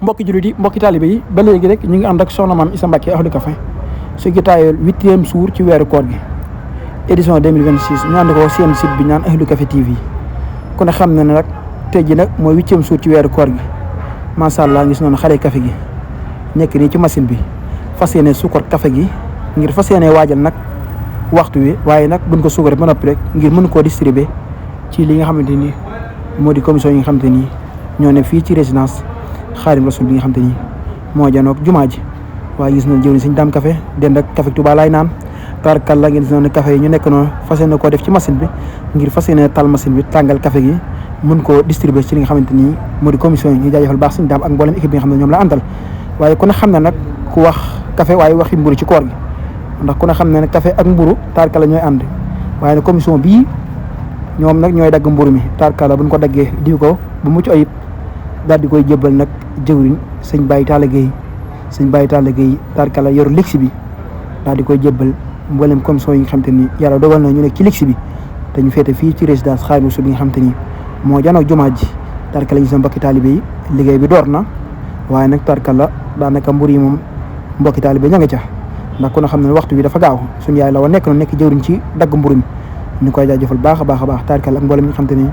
mbokki jullit yi mbokki taalibe yi ba léegi rek ñu ngi ànd ak soxna Mame Issa Mbacké Ahlu Café su gitaayoo 8e jour ci weeru koor gi édition 2026 ñu ànd ko seen site bi ñaan Ahlu Café TV ku ne xam na ne nag tey ji nag mooy 8e jour ci weeru koor gi macha allah gis noonu xale café gi nekk nii ci machine bi fas yéene suukar café gi ngir fas yéene waajal nag waxtu wi waaye nag buñ ko suukaree ba noppi rek ngir mën koo distribuer ci li nga xamante ni moo di commission yi nga xamante ni ñoo ne fii ci résidence Xaadim Rasul bi nga xamante ni moo janoog jumaa ji waaye gis nañ jëwriñ Sëñ Daam Café dend ak café Touba laay naan tarkal la ngeen gis noonu café yi ñu nekk noonu fas yéene koo def ci machine bi ngir fas yéene tal machine bi tàngal café gi mën koo distribuer ci li nga xamante ni moo di commission yi ñu jaajëfal baax Sëñ Daam ak mboolem équipe bi nga xam ne ñoom la àndal waaye ku ne xam ne nag ku wax café waaye waxi mburu ci koor gi ndax ku ne xam ne café ak mburu tarkal la ñooy ànd waaye nag commission bii ñoom nag ñooy dagg mburu mi tarkal la buñ ko daggee diw ko bu mucc ayib daal di koy jébbal nag jëwriñ sëñ Baye Talla Gueye tarkala yoru ligsi bi daal di koy jébbal mboolem commission yi nga xam te ni yàlla dogal na ñu nekk ci ligsi bi te ñu féete fii ci résidence Xaadim Rasul bi nga xam te ni moo janoog jumaa ji tarkala gis na mbokki taalibe yi liggéey bi door na waaye nag tarkala daanaka mbur yi moom mbokki taalibe ña nga ca ndax ku ne xam ne waxtu bi dafa gaaw suñu yaay la wa nekk noonu nekk jëwriñ ci dagg mburu mi ñu koy jaajëfal baax a baax tarkala ak mboolem ñi nga xam te ni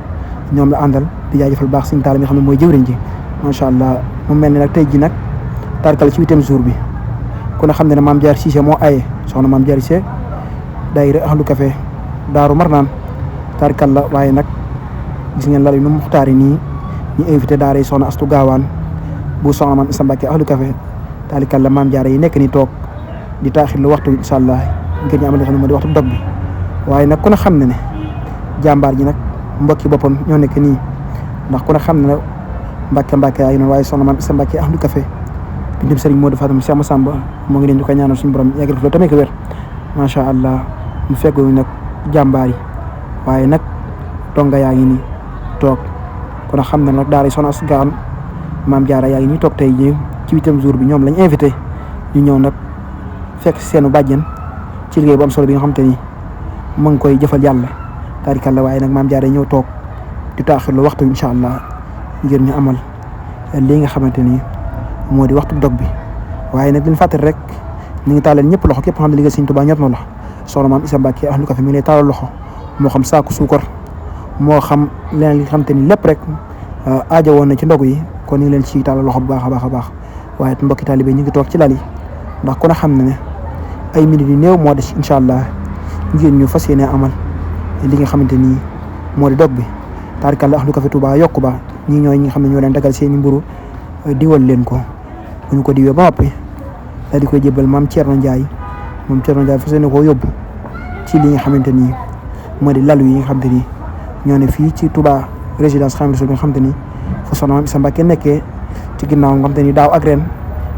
ñoom la àndal di jaajëfal baax suñu taal mi nga xam ne mooy jëwriñ ji macha allah mu mel ni nag tey ji nag tarkal ci 8e jour bi ku ne xam ne Mame Diarra Cissé moo aye soxna Mame Diarra Cissé daayira Ahlu Café Daaru Marnaan tarkal la waaye nag gis ngeen lal yi nu mu muxtaari nii ñu invité daara yi soxna Astu Gaawaan bu soxna Mame Issa Mbacké Ahlu Café tarkal la Mame Diarra yi nekk ni toog di taaxir lu waxtu incha allah ngir ñu amal li xam ne moo di waxtu dog bi waaye nag ku ne xam ne jàmbaar ji nag mbokki boppam ñoo nekk nii ndax ku ne xam ne Mbàkke yaa ngi noonu waaye soxna Mame Issa Mbacké Ahlu Café bindum Serigne Modou Fatou Cheikh Massamba moo ngi leen di ko ñaanal suñu borom yàggal ko tamit ko wér macha allah mu fekk nag jàmbaar yi waaye nag donga yaa ngi nii toog ku ne xam ne nag daara soxna Astu Gaawaan Mame Diarra yaa ngi nii toog tey jii ci 8e jour bi ñoom lañ invité ñu ñëw nag fekk seenu bàjjen ci liggéey bu am solo bi nga xam te ni mu ngi koy jëfal yàlla tarikalla waaye nag Mame Diarra ñëw toog di taaxirlu waxtu incha allah ngir ñu amal lii nga xamante ni moo di waxtu dog bi waaye nag liñ fàttali rek ñu ngi tàllal ñëpp loxo képp xam ne liggéey Sëñ Tuubaa ñor na la soxna Mame Issa Mbacké Ahlu Café mi ngi lay tàllal loxo moo xam saaku suukar moo xam leneen li nga xamante ni lépp rek aajo woon na ci ndog yi kon ñu ngi leen ci tàllal loxo bu baax a baax waaye mbokki taalibe ñu ngi toog ci lal yi ndax ku ne xam ne ay minutes yu néew moo des incha allah ngir ñu fas yéene amal li nga xamante ni moo di dog bi tarkalla Ahlu Café Touba yokku ba ñi ñooy ñi nga xam ne ñoo leen dagal seeni mburu diwal leen ko bu ñu ko diwee ba noppi daal di koy jébbal Mame Thierno Ndiaye fas yéene koo yóbbu ci li nga xamante ni moo di lalu yi nga xamante ni ñoo ne fii ci Touba résidence Xaadim Rasul bi nga xamante ni fa soxna Mame Issa Mbacké nekkee ci ginnaaw nga xamante ni daaw ak ren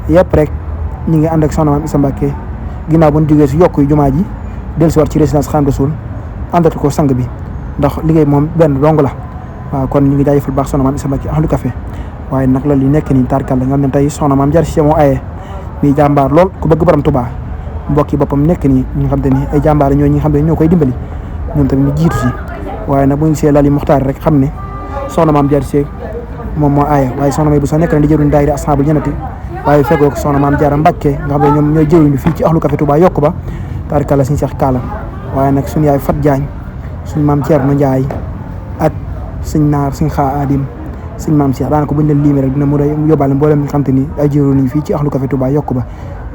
yëpp rek ñi ngi ànd ak soxna Mame Issa Mbacké ginnaaw bu ñu jógee si yokk yu jumaa ji dellusiwaat ci résidence Xaadim Rasul àndatu ko sang bi ndax liggéey moom benn dong la waaw kon ñu ngi jaajëfal baax soxna Mame Issa Mbacké Ahlu Café waaye nag loolu li nekk nii tarkal la nga xam ne tey soxna Mame Diarra Cissé moo aye mi jàmbaar lool ku bëgg borom Touba mbokki boppam nekk nii ñi nga xam te ni ay jàmbaar ñoo ñi nga xam ne ñoo koy dimbali ñoom tamit ñu jiitu si waaye nag bu ñu gisee lal yi muxtaar rek xam ne soxna Mame Diarra Cissé moom moo aye waaye soxna may bu soo nekk na di jëruñ daayira Ashabul Jannati waaye fekkoo ko soxna Mame Diarra Mbacké nga xam ne ñoom ñooy jëruñu fii ci Ahlu Café Touba yokku ba tarkal la suñu Seex Kaala waaye nag suñu yaay Fat Diagne suñu Mame Thierno Ndiaye ak suñ naar suñ xaa adim suñ Mame Cheikh daanaka buñ leen liimee rek dina mu yóbbaale mboolem nga xam te ni ay jëru nañ fii ci Ahlu Café Touba yokku ba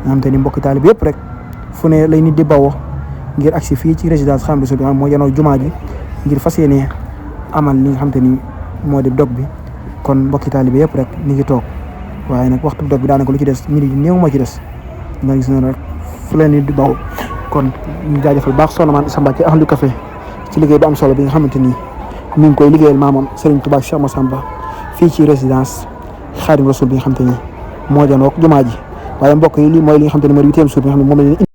nga xam te ni mbokki taalibe yëpp rek fu ne lay nit di bawoo ngir agsi fii ci résidence Xaadim Rasul bi moo yanoo jumaa ji ngir fas yéene amal li nga xam te ni moo di dog bi kon mbokki taalibe yëpp rek ñu ngi toog waaye nag waxtu dog bi daanaka lu ci des minute yu néew moo ci des nga gis noonu rek fu leen nit di bawoo kon ñu jaajëfal baax soxna Mame Issa Mbacké Ahlu Café ci liggéey bu am solo bi nga xamante ni mi ngi koy liggéeyal maamam Serigne Touba Cheikh Massamba fii ci résidence Xaadim Rasul bi nga xamante ni moo janoog jumaa ji waaye mbokk yi lii mooy li nga xamante ni mooy 8e jour bi nga xam ne moom la leen